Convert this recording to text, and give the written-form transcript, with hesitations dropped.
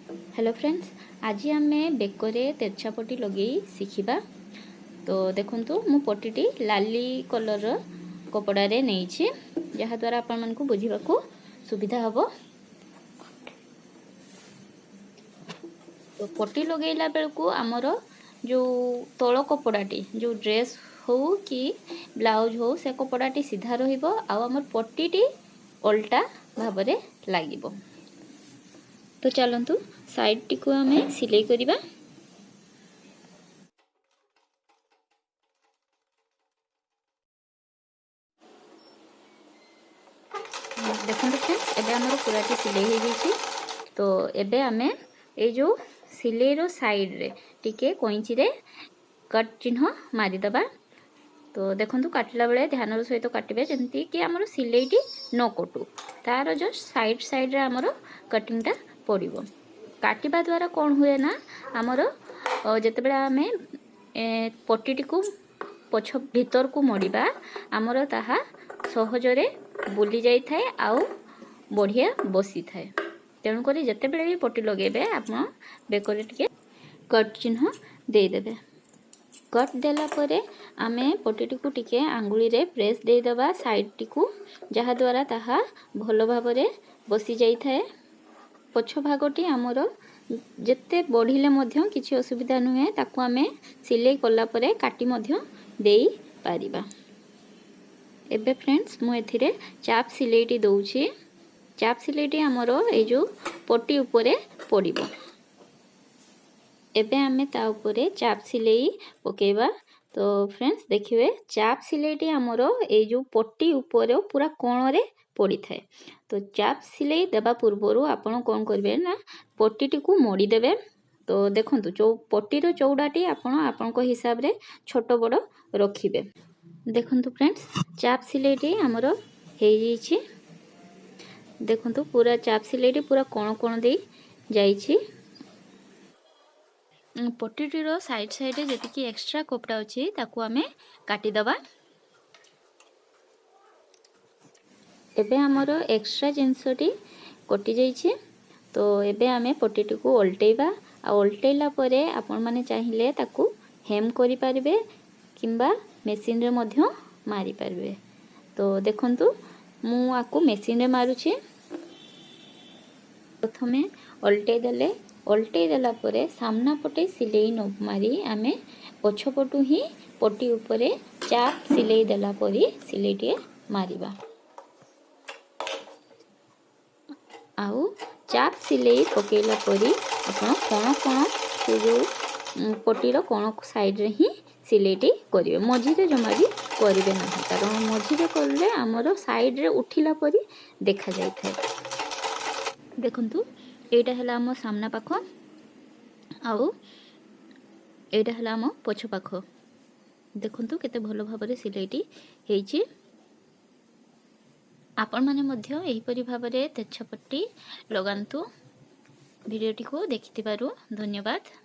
Hello friends, ଆଜି ଆମେ ବେକରେ ତେରଛା ପଟି ଲଗେଇ ଶିଖିବା। ତ ଦେଖନ୍ତୁ, ମୁଁ ପଟିଟି ଲାଲି କଲର୍ର କପଡ଼ାରେ ନେଇଛି, ଯାହାଦ୍ୱାରା ଆପଣମାନଙ୍କୁ ବୁଝିବାକୁ ସୁବିଧା ହେବ। ତ ପଟି ଲଗେଇଲା ବେଳକୁ ଆମର ଯେଉଁ ତଳ କପଡ଼ାଟି, ଯେଉଁ ଡ୍ରେସ୍ ହଉ କି ବ୍ଲାଉଜ୍ ହଉ, ସେ କପଡ଼ାଟି ସିଧା ରହିବ ଆଉ ଆମର ପଟିଟି ଓଲଟା ଭାବରେ ଲାଗିବ। ତ ଚାଲନ୍ତୁ, ସାଇଡ଼ଟିକୁ ଆମେ ସିଲେଇ କରିବା। ଦେଖନ୍ତୁ ଫ୍ରେଣ୍ଡସ୍, ଏବେ ଆମର ପୁରାଟି ସିଲେଇ ହେଇଯାଇଛି। ତ ଏବେ ଆମେ ଏଇ ଯେଉଁ ସିଲେଇର ସାଇଡ଼ରେ ଟିକେ କଇଁଚିରେ କଟ୍ ଚିହ୍ନ ମାରିଦେବା। ତ ଦେଖନ୍ତୁ, କାଟିଲା ବେଳେ ଧ୍ୟାନର ସହିତ କାଟିବେ, ଯେମିତିକି ଆମର ସିଲେଇଟି ନ କଟୁ। ତାର ଜଷ୍ଟ ସାଇଡ଼୍ ସାଇଡ଼୍ରେ ଆମର କଟିଂଟା ପଡ଼ିବ। କାଟିବା ଦ୍ୱାରା କ'ଣ ହୁଏ ନା, ଆମର ଯେତେବେଳେ ଆମେ ପଟିଟିକୁ ପଛ ଭିତରକୁ ମୋଡ଼ିବା, ଆମର ତାହା ସହଜରେ ବୁଲି ଯାଇଥାଏ ଆଉ ବଢ଼ିଆ ବସିଥାଏ। ତେଣୁକରି ଯେତେବେଳେ ବି ପଟି ଲଗେଇବେ, ଆପଣ ବେକରେ ଟିକେ କଟ୍ ଚିହ୍ନ ଦେଇଦେବେ। କଟ୍ ଦେଲା ପରେ ଆମେ ପଟିଟିକୁ ଟିକେ ଆଙ୍ଗୁଳିରେ ପ୍ରେସ୍ ଦେଇଦେବା ସାଇଡ଼ଟିକୁ, ଯାହାଦ୍ୱାରା ତାହା ଭଲ ଭାବରେ ବସି ଯାଇଥାଏ। ପଛ ଭାଗଟି ଆମର ଯେତେ ବଢ଼ିଲେ ମଧ୍ୟ କିଛି ଅସୁବିଧା ନୁହେଁ, ତାକୁ ଆମେ ସିଲେଇ କଲା ପରେ କାଟି ମଧ୍ୟ ଦେଇପାରିବା। ଏବେ ଫ୍ରେଣ୍ଡସ୍, ମୁଁ ଏଥିରେ ଚାପ୍ ସିଲେଇଟି ଦେଉଛି। ଚାପ୍ ସିଲେଇଟି ଆମର ଏଇ ଯେଉଁ ପଟି ଉପରେ ପଡ଼ିବ। ଏବେ ଆମେ ତା ଉପରେ ଚାପ୍ ସିଲେଇ ପକାଇବା। ତ ଫ୍ରେଣ୍ଡସ୍, ଦେଖିବେ, ଚାପ୍ ସିଲେଇଟି ଆମର ଏଇ ଯେଉଁ ପଟି ଉପରେ ପୁରା କୋଣରେ ପଡ଼ିଥାଏ। ତ ଚାପ୍ ସିଲେଇ ଦେବା ପୂର୍ବରୁ ଆପଣ କ'ଣ କରିବେ ନା, ପଟିଟିକୁ ମୋଡ଼ିଦେବେ। ତ ଦେଖନ୍ତୁ, ପଟିର ଚଉଡ଼ାଟି ଆପଣ ଆପଣଙ୍କ ହିସାବରେ ଛୋଟ ବଡ଼ ରଖିବେ। ଦେଖନ୍ତୁ ଫ୍ରେଣ୍ଡସ୍, ଚାପ୍ ସିଲେଇଟି ଆମର ହେଇଯାଇଛି। ଦେଖନ୍ତୁ, ପୁରା ଚାପ୍ ସିଲେଇଟି ପୁରା କୋଣ କୋଣ ଦେଇ ଯାଇଛି। ପଟିଟିର ସାଇଡ଼୍ ସାଇଡ଼୍ରେ ଯେତିକି ଏକ୍ସଟ୍ରା କପଡ଼ା ଅଛି, ତାକୁ ଆମେ କାଟିଦେବା। ଏବେ ଆମର ଏକ୍ସଟ୍ରା ଜିନିଷଟି କଟିଯାଇଛି। ତ ଏବେ ଆମେ ପଟିଟିକୁ ଓଲଟେଇବା, ଆଉ ଓଲଟେଇଲା ପରେ ଆପଣମାନେ ଚାହିଁଲେ ତାକୁ ହେମ୍ କରିପାରିବେ କିମ୍ବା ମେସିନ୍ରେ ମଧ୍ୟ ମାରିପାରିବେ। ତ ଦେଖନ୍ତୁ, ମୁଁ ଆକୁ ମେସିନ୍ରେ ମାରୁଛି। ପ୍ରଥମେ ଓଲଟେଇ ଦେଲେ। ଓଲଟେଇ ଦେଲା ପରେ ସାମ୍ନା ପଟେ ସିଲେଇ ନ ମାରି ଆମେ ପଛପଟୁ ହିଁ ପଟି ଉପରେ ଚାପ୍ ସିଲେଇ ଦେଲା ପରି ସିଲେଇଟିଏ ମାରିବା। ଆଉ ଚାପ୍ ସିଲେଇ ପକାଇଲା ପରି ଆପଣ କୋଣ କୋଣ, ସେ ଯେଉଁ ପଟିର କୋଣ ସାଇଡ଼୍ରେ ହିଁ ସିଲେଇଟି କରିବେ, ମଝିରେ ଜମା ବି କରିବେ ନାହିଁ, କାରଣ ମଝିରେ କଲେ ଆମର ସାଇଡ଼୍ରେ ଉଠିଲା ପରି ଦେଖାଯାଇଥାଏ। ଦେଖନ୍ତୁ, ଏଇଟା ହେଲା ଆମ ସାମ୍ନା ପାଖ ଆଉ ଏଇଟା ହେଲା ଆମ ପଛ ପାଖ। ଦେଖନ୍ତୁ, କେତେ ଭଲ ଭାବରେ ସିଲେଇଟି ହେଇଛି। ଆପଣମାନେ ମଧ୍ୟ ଏହିପରି ଭାବରେ ତେର୍ଛା ପଟି ଲଗାନ୍ତୁ। ଭିଡ଼ିଓଟିକୁ ଦେଖିଥିବାରୁ ଧନ୍ୟବାଦ।